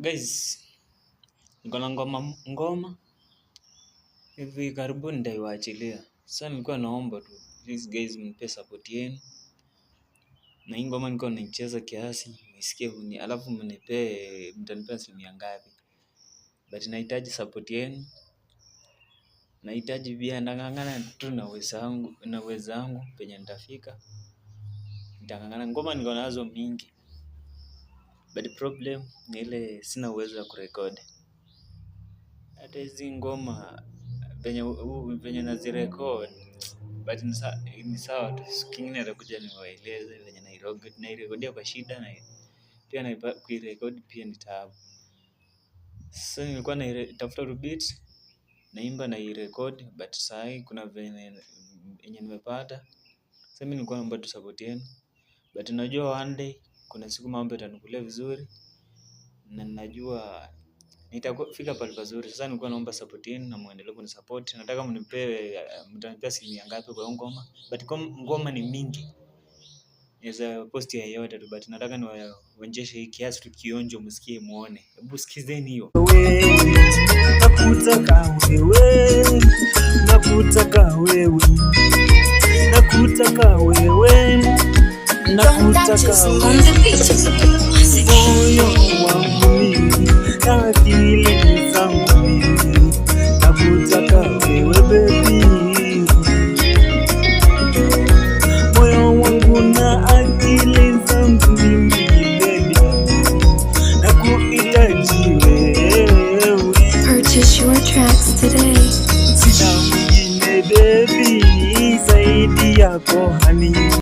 Guys, niko na ngoma ngoma hivi karibuni nitaiwaachilia. Sasa nilikuwa naomba tu please guys, mnipe support yenu. Na hii ngoma nilikuwa naicheza kiasi, nisikie huni, alafu mnipe, mtanipea asilimia ngapi? But nahitaji support yenu. Nahitaji pia, nang'ang'ana tu na uwezo wangu, na uwezo wangu penye nitafika. Nitang'ang'ana, ngoma niko nazo mingi. But problem ni ile sina uwezo wa kurekodi. Hata hizi ngoma venye venye nazirecord, but ni sawa tu, siku ingine nitakuja niwaeleze venye nairekodia kwa shida, na pia kuirekodi pia ni taabu. Sasa nilikuwa naitafuta tu beat, naimba, nairekodi, but sahi kuna venye yenye nimepata. Sasa mimi nilikuwa naomba tu support yenu, but najua one day, kuna siku mambo itanikulia vizuri na najua nitafika pahali pazuri. Sasa nilikuwa naomba support yenu na muendelee kunisupport. Nataka mnipe, mtanipea asilimia ngapi kwa hiyo ngoma? But ngoma ni mingi. Naweza post yeyote tu, but nataka niwaonyeshe hii kiasi tu, kionjo, msikie muone. Hebu sikizeni hiyo. Nakutaka wewe, nakutaka wewe, nakutaka wewe, nakutaka wewe, moyo wangu mimi na akili.